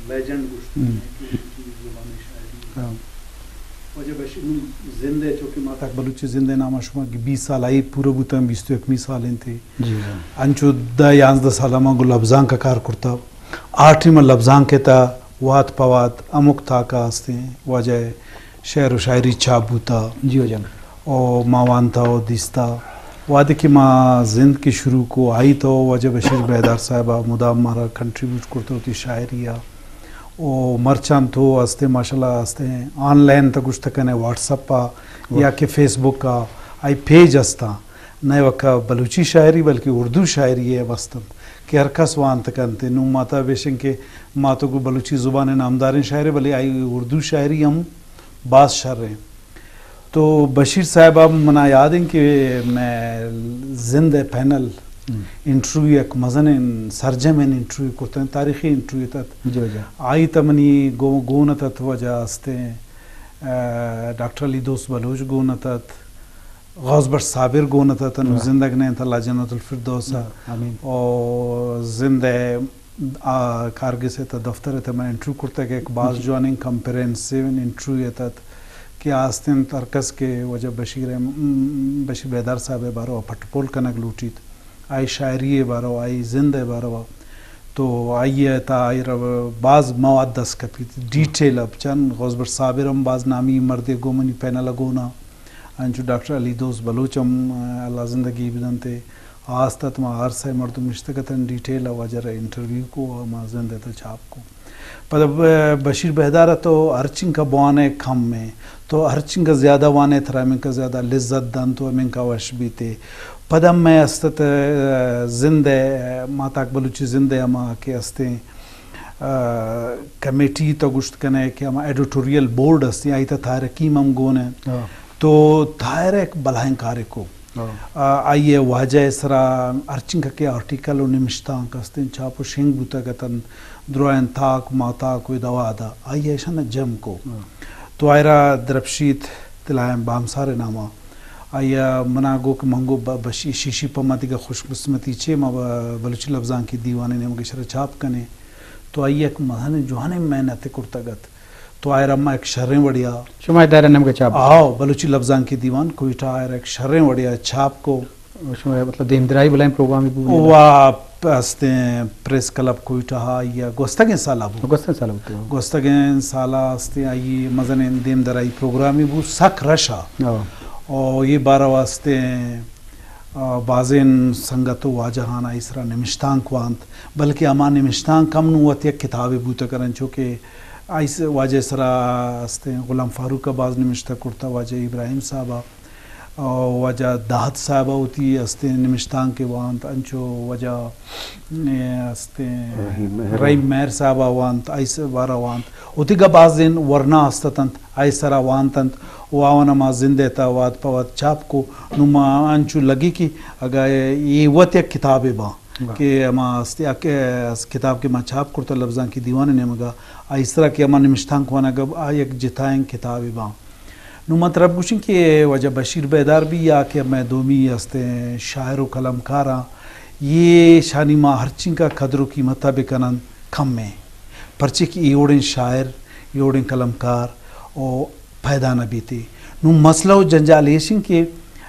لیجنڈ گوشت ہم۔ کہ بلوچی زبان ءِ شاعری۔ ہاں۔ واجہ بشیر، نوں زند ءِ، چونکہ ماتا بلوچی زند ءِ نام ءَ شما کہ بیست سال آئی پورا بوتن، بیست و یکمی سال انت۔ جی، جی۔ انچو دہ یانزدہ سال ءَ ما گوں لبزانک ءَ کار کرتا۔ آ ٹیم ءَ لبزانک ءِ تہ وات پہ وات ہمک تاک ءَ ہستیں واجہ شعر و شاعری چھاپ بوتا۔ جی واجہ۔ او ما وانتا و دیستا۔ وہدے کہ ما زند کہ شروع کو، آئی تو واجہ بشیر بیدار صاحب ءَ مدام مارا کنٹریبیوٹ کرتا وتی شاعری ءَ۔ او مرچاں تو ہستیں، ماشاءاللہ ہستیں، آن لائن تو گوشت کنے، واٹس اپ ءَ یا کہ فیس بک ءَ آئی پیج ہستاں۔ نہ وکا بلوچی شاعری بلکہ اردو شاعری ءَ بست انت کہ ہر کس وانت کنت۔ نوں ماتا بیشن کہ ما تو گوں بلوچی زبان ءِ نامداریں شاعرے، بلے آئی اردو شاعری ہم باز شر انت۔ تو بشیر صاحب ءَ منا یاد انت کہ مئے زند ءِ پینل ہم۔ انٹرویو، یک مزنیں سرجمیں انٹرویو کرتن، تاریخی انٹرویو اتت۔ جی، جی۔ آئی تہ منی گو-، گون اتت واجہ ہستیں، آ، ڈاکٹر علی دوست بلوچ گون اتت، غوث بخش صابر گون اتت، انوں واہ۔ زندگ نہ انت، اللہ جنت الفردوس ءَ۔ آمین۔ او زند ءِ آ کارگس ءِ تہ دفتر ءِ تہ من انٹرویو کرتگ، یک باز جی۔ جوانیں کمپریہنسیو انٹرویو اتت کہ آستیں ہر کس کہ واجہ بشیر ءِ، م-، بشیر بیدار صاحب ءِ بارو ءَ پٹ پول کنگ لوٹیت، آئی شاعری ءِ بارو ءَ، آئی زند ءِ بارو ءَ، تو آئی ءِ تہ آئی را باز مواد دست کپیت، ڈیٹیل ءَ چن۔ غوث بخش صابر ہم باز نامی مردے گوں منی پینل ءَ گون ءَ۔ انچو ڈاکٹر علی دوست بلوچ ہم، آ، اللہ زندگی بدنت ءَ آست ات، ما ہر سئے مردم نشتگ اتن، ڈیٹیل ءَ واجہ را انٹرویو کو، ما زند ءِ تہ چھاپ کو۔ پدا ب-، بشیر بیدار ءَ تو ہرچنکا بوانے کم ایں، تو ہرچنکا زیادہ وانے ترا ہمینکا زیادہ لذت دنت و ہمینکا وش بیت ئے۔ پدا مئے است ات، آ، زند ءِ، ماتاک بلوچی زند ءِ ہما کہ استیں، آ، کمیٹی تو گوشت کنے کہ ہما ایڈیٹوریل بورڈ ہستی، آئی تہ طاہر حکیم ہم گون ایں۔ ہاں۔ تو طاہر ءَ یک بلاہیں کارے کو۔ ہاں۔ آ، آئی ءِ واجہ ءِ سرا ہرچنکہ کہ آرٹیکل و نمشتانک ہستیں، چھاپ و شنگ بوتگ اتنت، درائیں تاک، ماتاک و ادا و ادا، آئی ءَ اشاں جم کو۔ ہاں۔ تو آئرا درپشیت، تلائیں بامسار ءِ ناما۔ آئی ءَ منا گو کہ من گو ب-، بشی-، شیشی پہ ما دگہ خوش قسمتی چے، ما ب-، بلوچی لبزانکی دیوان ءِ نیمگ ءَ شرا چھاپ کنیں۔ تو آئی یک مزنیں جوانیں محنتے کرتگ ات۔ تو آئرا ما یک شریں وڑیا شما ادارہ نیمگ ءَ چھاپ؟ آؤ، بلوچی لبزانکی دیوان کوئٹہ آئرا یک شریں وڑیا چھاپ کو۔ شما مطلب دیمدرائی بلائیں پروگرامے بو؟ و استیں پریس کلب کوئٹہ ءَ یا گوستگیں سالا بو۔ گوستگیں سالا بو۔ گوستگیں سالا استیں آئی مزنیں دیمدرائی پروگرامے بو، سک رش ءَ۔ ہاں۔ او اے بارو ءَ استیں، آ، بازیں سنگت و واجہان آئی سرا نمشتانک وانت، بلکہ ہما نمشتانک ہم نوں وت یک کتابے بوتگ انت، چو کہ آئی س-، واجہ سرا استیں غلام فاروق ءَ باز نمشتہ کرتہ، واجہ ابراہیم صاحب ءَ، آ، واجہ داد صاحب ءَ وتی استیں نمشتانک وانت، انچو واجہ، اے، استیں رحیم مہر۔ رحیم مہر صاحب ءَ وانت، آئی س-، بارا وانت۔ و دگہ بازیں ورنا است اتنت، آئی سرا وانتنت و آوان ما زند ءِ تہ وہد پہ وہد چھاپ کو۔ نوں ما انچو لگی کہ اگہ اے وت یک کتابے باں واہ۔ کہ ہما است-، یک، اس کتاب کہ ما چھاپ کرتہ لبزانکی دیوان ءِ نیمگا، آئی سرا کہ ہما نمشتانک وانگ ءَ آ یک جتائیں کتابے باں۔ نوں من ترا گوشیں کہ واجہ بشیر بیدار بی یا کہ مئے دومی استیں شاعر و قلمکاراں، یہ شانی ما ہرچنکا قدر و قیمتا بکنن کم ایں، پرچے کہ اے وڑیں شاعر، اے وڑیں قلمکار و پیدا نہ بیت۔ نوں مسئلہ و جنجال ایش انت کہ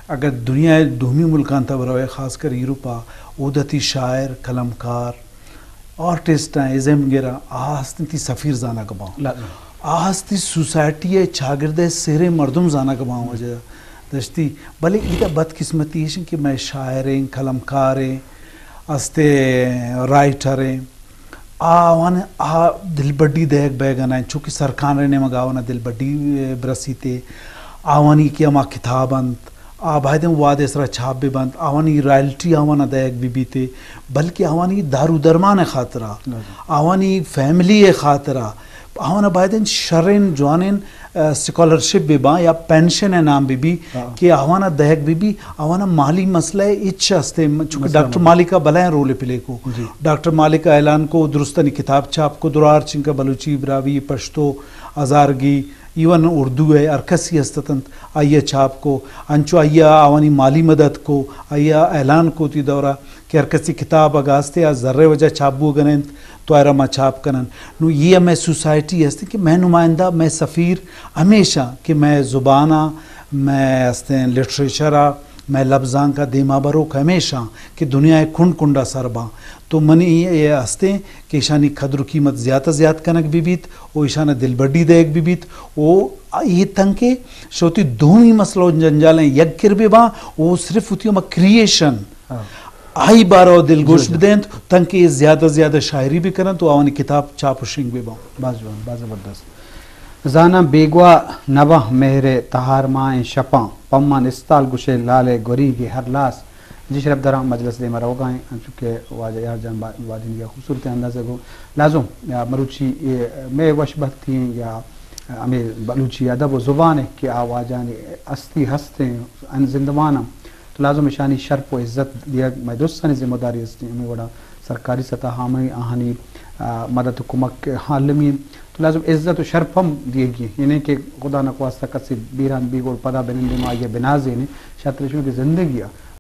اگر دنیا ءِ دومی ملکاں تہ بروئے، خاص کر یورپ ءَ، اود ءَ تئی شاعر، قلمکار، آرٹسٹاں، ازم گراں، آ ہستیں تئی سفیر زانگ باں۔ لا۔ آ ہستی سوسائٹی ءِ چاگرد ءِ سیریں مردم زانگ باں واجہ دشتی۔ بلے ایدا بدقسمتی ایش انت کہ مئے شاعریں، قلمکاریں، ہستے رائٹریں، آوان آ دلبڈی دئیگ بئیگا نہ انت، چونکہ سرکار ءِ نیمگا آوان دلبڈی، اے، برسیت، آوانی کہ ہما کتاب انت، آ بایدیں وہدے سرا چھاپ بہ بنت، آوانی رائلٹی آوان دئیگ بہ بیت، بلکہ آوانی دارو درمان ءِ خاطرا، آوانی فیملی ءِ خاطرا، آوان بایدیں شریں جوانیں، اے، سکالرشپ بہ باں یا پینشن ءِ نام بہ بی ہاں۔ کہ آوان دئیگ بہ بی، آوان مالی مسئلہ ہچ ہستے، چونکہ مسئلہ ڈاکٹر مالی کا بلائیں رول پلے کو۔ جی۔ ڈاکٹر مالک ءَ اعلان کو، درستانی کتاب چھاپ کو، درا ہرچنکہ بلوچی، براہوئی، پشتو، ہزارگی، ایون اردو ءِ ہر کسی ہست اتنت، آئی ءَ چھاپ کو، انچو آئی ءَ آوانی مالی مدد کو، آئی ءَ اعلان کو وتی دورا کہ ہر کسی کتاب اگا ہستے آ زرے وجہ چاپ بوگا نہ انت، تو آئرا ما چاپ کنن۔ نو یہ ہمیں سوسائٹی ہستے کہ میں نمائندہ، میں سفیر ہمیشہ کہ میں زبانا، میں ہستیں لٹریچرا، میں لبزانکا دیما بروک ہمیشہ کہ دنیا کنڈ کنڈا سر باں۔ تو منی یہ ہستیں کہ ایشانی قدر و قیمت زیادہ زیاد کنگ بی بیت و ایشانا دلبڈی دیگ بی بیت و یہ تنکہ شوتی دومی مسئلہ و جنجالیں یک کر بی باں و صرف ہوتی ہما کریئیشن ہاں۔ آئی بارو دلگوش جی، جی۔ بدینت، تنکہ اے زیادہ زیادہ شاعری بکننت و آوانی کتاب چاپ و شنگ بباں۔ باز جوان، باز زبردست۔ زاناں بیگواہ نباں مہر تہار ماہیں شپاں، پمان استال گشے لالے گوریگے ہر لاس۔ جی شرف دراں مجلس دیما روگا ایں، انچو کہ واجہ یار جان با-، واجہ نیا خوبصورت اندازہ گو لازم یا مروچی اے مئے وش بختی ایں یا ہمیں بلوچی ادب و زبان ہے کہ آ واجہانی ہستی ہستیں ان زندمان ہم تو لازم اشانی شرپ و عزت دیگ مئے درستانی ذمہ داری است۔ ہمیں وڑا سرکاری سطح ہمیں آہانی، آ، مدد و کمک عالمی تو لازم عزت و شرپ ہم دیگی، یعنی کہ خدا نخواستہ کسی بیران بیگوڑ پدا بنندے ما یہ بنازینے شرط رشمی کی زندگی ہے۔